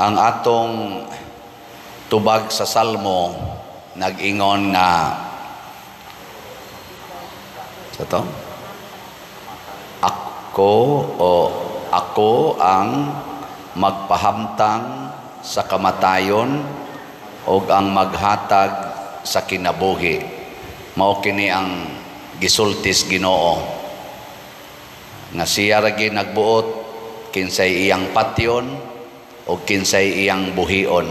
Ang atong tubag sa Salmo nag-ingon nga sa to, ako o ako ang magpahamtang sa kamatayon og ang maghatag sa kinabuhi. Mao kini ang gisultis Ginoo nga siya ra gyud nagbuot kinsay iyang patyon o kinsay iyang buhion.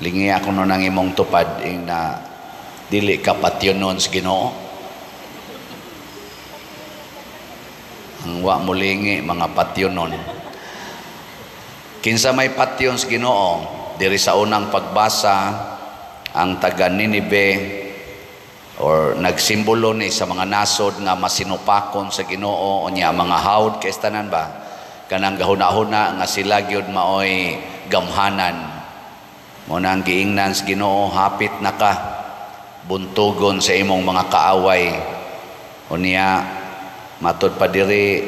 Lingi ako nun ang imong tupad ing na dili ka patyonon sa Ginoo. Ang wa mo lingi mga patyonon. Kinsa may patyon sa Ginoo, diri sa unang pagbasa ang taga Ninibe or nagsimbolo ni sa mga nasod nga masinupakon sa Ginoo, unya mga hawd kay tanan ba kanang gahuna-huna nga sila gyud maoy gamhanan. Mo nang giingnan sa Ginoo, hapit na ka buntugon sa imong mga kaaway. Unya matud pa diri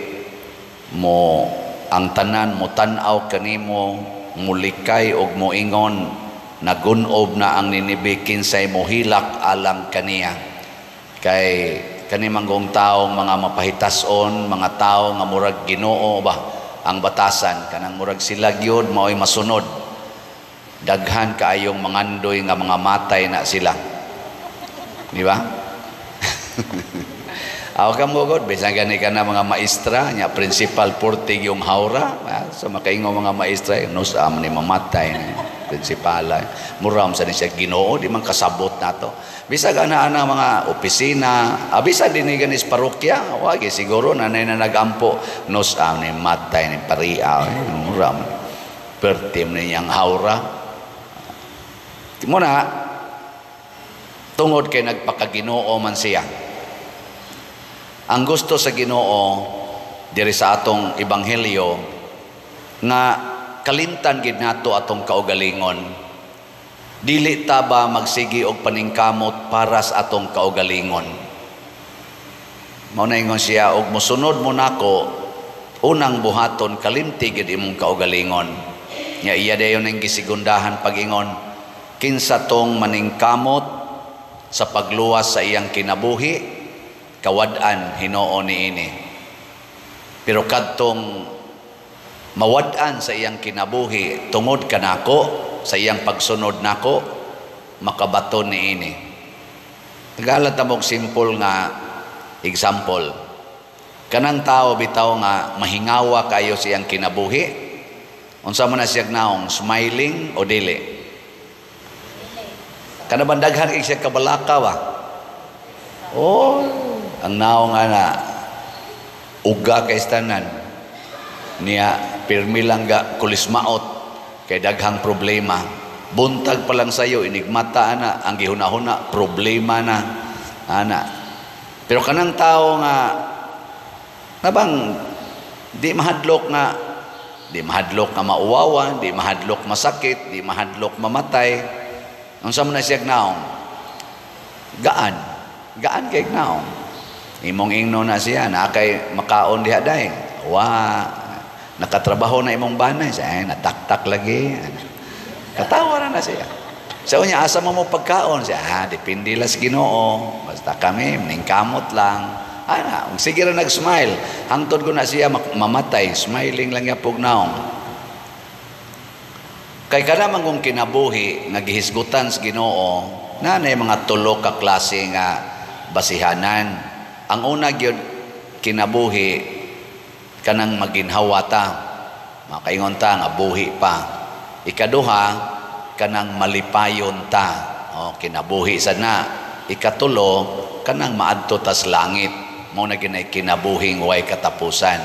mo ang tanan mo tan-aw kanimo, mulikay og moingon, nagunob na ang Ninibe, kinsay mohilak alang kaniya. Kay kani manggong taong mga mapahitason, mga tao nga murag Ginoo ba ang batasan, kanang murag sila gyud maoy masunod. Daghan kaayong mangandoy nga mga matay na sila, di ba? Aw ka mo god, bisan gani ka na mga maestra nya principal portig yung haura, so makaingon mga maestra nos am ni mamatay ni prinsipala, muram sa ni siya Ginoo, di man kasabot nato. Bisag ana ana mga opisina, bisan dinhi ganis parokya, wagi siguro nanay na nagampo nos am ni matay ni paria, muram pertim ni yang haura. Mo na tungod kay nagpakaginoo man siya. Ang gusto sa Ginoo diri sa atong ebanghelyo nga kalimtan gid nato atong kaugalingon. Dili ta ba magsigi og paningkamot para sa atong kaugalingon? Mao na ingon siya, og mosunod mo nako, unang buhaton kalimti gid imong kaugalingon. Nya iya dayon ang gisigundahan pag-ingon, kinsa tong maningkamot sa pagluwas sa iyang kinabuhi, kawad-an Hinoo niini. Pero kadtong mawad-an sa iyang kinabuhi tungod kanako, sa iyang pagsunod nako, makabaton niini. Tagalan ta mog simple nga example. Kanang tao bitaw nga mahingawa kayo sa iyang kinabuhi, unsa man na siya naong, smiling o dili? Kana bang daghan kay siya kabalaka ba? Oh, ang naong ana uga kay tanan niya, pirmi lang ga kulismaot kay daghang problema. Buntag pa lang sayo inigmata ana, ang gihuna-huna problema na ana. Pero kanang tao nga nabang di mahadlok nga, di mahadlok nga mauwawan, di mahadlok masakit, di mahadlok mamatay, unsa man na siya naong? Gaan, gaan kay naong. Imong ingno na siya, na kay makaon diha day. Wa, nakatrabaho na imong banay, siya, ay, nataktak lagi. Katawa na na siya. Sa unya, asa mo mo pagkaon? Siya, depende lang sa Ginoo. Basta kami, ningkamot lang. Ay na, sige ra nag-smile. Hangtod ko na siya mamatay, smiling lang niya pug naong. Kay kada man kung kinabuhi nga gihisgutan sa Ginoo, nanay mga tulo ka klase nga basihanan. Ang una gyud kinabuhi kanang maginhawa ta, makaingon ta nga buhi pa. Ikaduha kanang malipayon ta, o kinabuhi sad na. Ikatulo kanang maadto tas langit, mo na ginay kinabuhing way katapusan.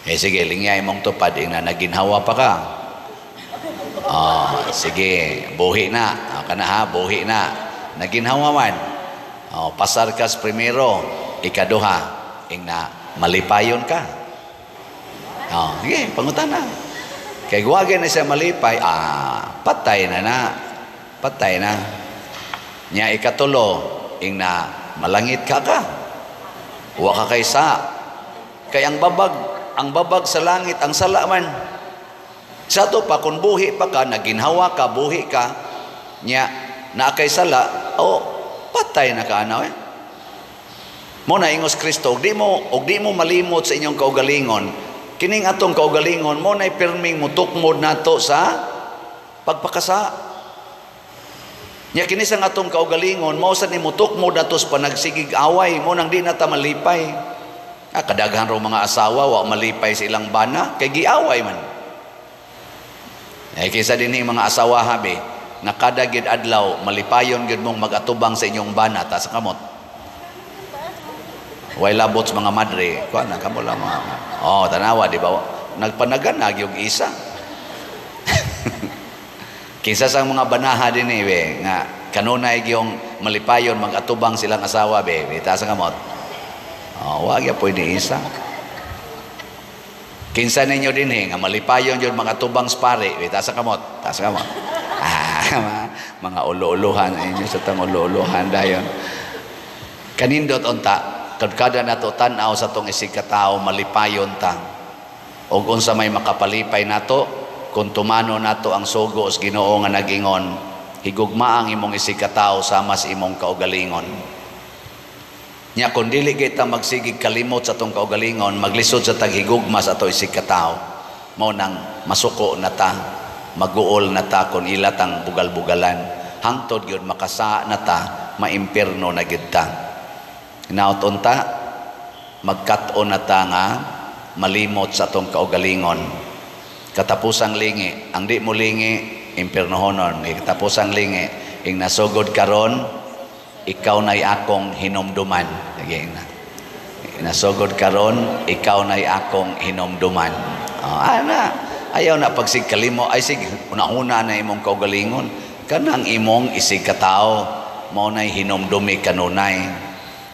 Eh sige, lingyay mong tupad ing na naginhawa pa ka. Oh, sige, buhi na. O, kana ha, buhi na. Naginhawa man. O, pasar kas primero, ikaduha, ing na malipayon ka. O, sige, pangutan na. Kay guwagin na siya malipay, patay na na. Patay na. Nya ikatulo, ing na malangit ka ka. Wa ka kay sa. Kay ang babag sa langit, ang sala man. Sa ato pa, kung buhi pa ka, naginhawa ka, buhi ka, nya naa kay sala, o patay na ka ana eh. Mo na ingos Kristo, og di mo malimot sa inyong kaugalingon, kining atong kaugalingon mo na pirming mutukmod nato sa pagpakasa. Nya kini sa atong kaugalingon mao sa ni mutukmod nato sa panagsigig away, mo nang di na ta malipay. Ah, kadaghan raw mga asawa wa malipay sa ilang bana kay giaway man. Eh kaysa dinhi mga asawa habi, nga kada gid adlaw malipayon gyud mong mag-atubang sa inyong bana, taas kamot. Way labot sa mga madre, kuan na kamo lang mga. Oh, tanawa, di ba? Nagpanagan yung isa. Kinsa sa mga banaha dinhi be nga kanunay gyung malipayon mag-atubang silang asawa be, taas ang kamot. Oh, wa gyud pwede isa. Kinsa ninyo dinhi nga malipayon gyud mag-atubang sa pare, be, taas ang kamot, taas ang kamot. Ah, mga ulo-uluhan inyo sa tang ulo-uluhan dayon. Kanindot unta kada nato tan-aw sa tong isig katao, malipayon ta. Og unsa may makapalipay nato kung tumano nato ang sugo sa Ginoo nga nagingon, "Higugma ang imong isig katao sama sa imong kaugalingon." Nya kung dili kita magsigig kalimot sa atong kaugalingon, maglisod sa taghigugma sa ato isig katao, mao nang masuko na ta, maguol na ta kung ila tang bugal-bugalan, hangtod gyud makasa na ta, maimpirno na gyud ta. Hinaot unta magkat-on na ta nga malimot sa atong kaugalingon. Katapusang lingi, ang di mo lingi, impirnohonon. Katapusang lingi, ing nasugod karon, ikaw na'y akong hinumduman. Sige na. Nasugod karon, ikaw na'y akong hinumduman. Oh, ana, ayaw na pagsig kalimo, ay sig, una-una na imong kaugalingon. Kanang imong isig katao, mao na'y hinumdumi kanunay.